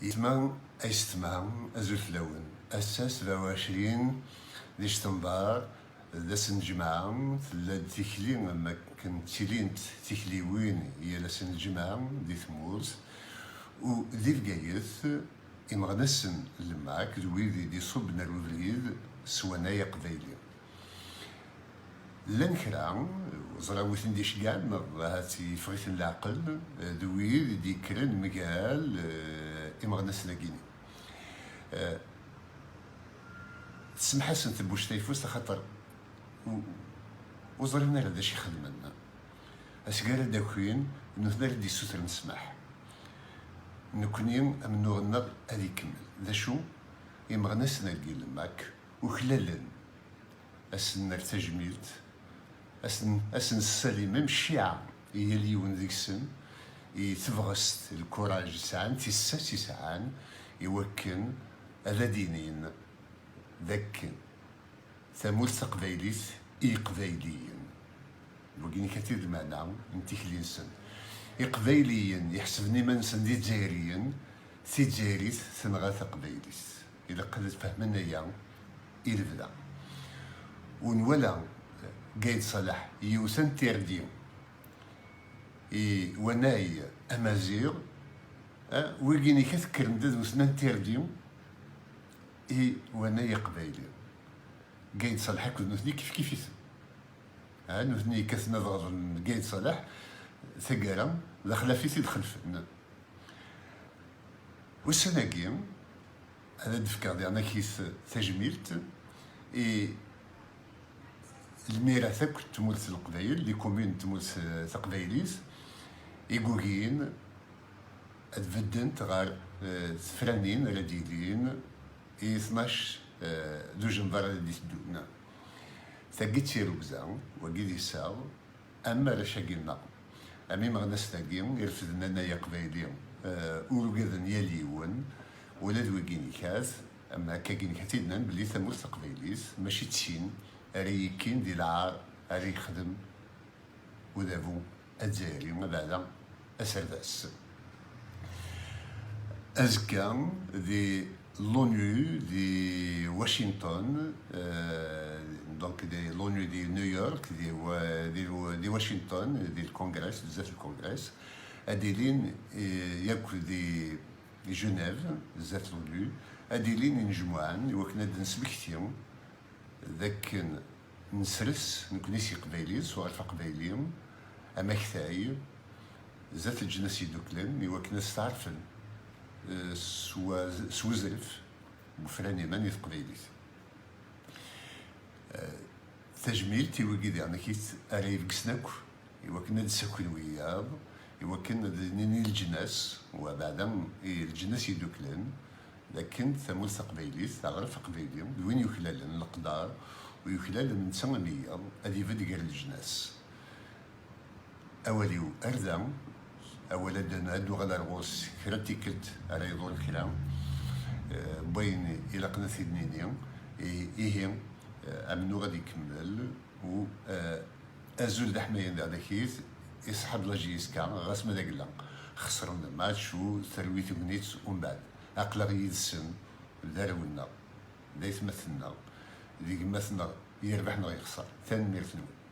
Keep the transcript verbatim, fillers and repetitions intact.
Yetma, aysetma, azul fell-awen. Ass-a sebɛa u ɛecrin di ctember, d ass n lǧemɛa, tella-d tikli am akken ttilint tikliwin yal ass n lǧemɛa di tmurt, u di Bgayet, imeɣnasen n Lmak d wid i d-iṣubben ar ubrid s wanay aqbayli. Llan kra, ur ẓriɣ wi ten-d-iceggɛen neɣ ahat yeffeɣ-iten leɛqel, d wid i d-yekkren mgal, eh, imeɣnasen-agi-nni. Eh, Tsemmeḥ-asen tebbuct tayeffust axaṭer u-, ur ẓrin ara d acu i xedmen. Asga ara d-akin, nutni ara d-yessutren ssmaḥ. Nekni amennuɣ-nneɣ ad ikemmel. D acu? Imeɣnasen-agi n Lmak uklalen, ad sen-nerr tajmilt, ad sen-, ad sen-nessalim am cciɛa i yal yiwen deg-sen, i tebɣest, lkuraj i sɛan, tissas i sɛan, i wakken ad d-inin d akken tamurt taqbaylit i Iqbayliyen. Wagi kan i d lmeɛna n tikli-nsen. Iqbayliyen iḥesben iman-nsen d Izzayriyen, tizzayrit tenɣa taqbaylit. Ilaq ad fehmen aya i lebda. U nwala Gayd Salaḥ yiwet n tirdi i wanay amaziɣ, eh, wigi-nni kan kkren-d ad wten n tirdi i wanay aqbayli. Gayd Salaḥ akked nutni kifkif-iten. Ha, nutni yekkaten ad ɣren Gayd Salaḥ, taggara d axlaf i t-id-xelfen. Ussan-agi, ad d-fkeɣ diɣen akit tajmilt i lmirat akk n tmurt n Leqbayel, les communes n tmurt taqbaylit, i yugin ad beddent ɣer, eh, tefranin ara d-yilin i tnac, eh, dujenber ara d-iteddun. Tagi d tirugza, wagi d iseɣ, am arrac-agi-nneɣ, am imeɣnasen-agi irefden anay aqbayli, eh, ur ugaden yal yiwen, ula d wigi-nni kan, am akkagi-nni kan i d-nnan belli tamurt taqbaylit mačči d tin ara yekkin di lɛar ara yexdem udabu azzayri abeɛda aserdas. Azekka di l'ONU di Washington, eh, donc di l'ONU di New York, di, wa-, di, di Washington, di lkongres, zdat lkongres, ad ilin, eh, yakk di Genève, zdat l'ONU, ad ilin inejmuɛen i wakken ad d-nesmekti d akken nesres nekni s Iqbayliyen, s uɣref aqbayli, amaktay zdat Leǧnas Yeddukklen i wakken ad steɛṛfen, eh, s wa-, s wezref n ufran iman i teqbaylit. Eh, tajmilt i wigi diɣen akit ara ibegsen akk i wakken ad d-sakin wiyaḍ, i wakken ad d-nini leǧnas, wa beɛda i Leǧnas Yeddukklen, d akken tamurt taqbaylit, aɣref aqbayli, d win yuklalen leqder u yuklalen netta am wiyaḍ, ad ibedd gar leǧnas. Awal-iw ar da, awal ad d-, ad d-uɣal ar ɣur-s kra n tikkelt ara iḍul kra, eh, n wayen ilaqen ad t-id-nini, i-, ihi, eh, amennuɣ ad ikemmel, u, eh, azul d aḥmayan daɣ dakit, iṣeḥḥa-d la J S K, ɣas ma d agella xesren match u terwi tegnit umbeɛd. Aql-aɣ yid-sen, d arraw-nneɣ, d aytmaten-nneɣ, d gma-tneɣ, yerbeḥ neɣ yexṣer. Tanemmirt-nwen.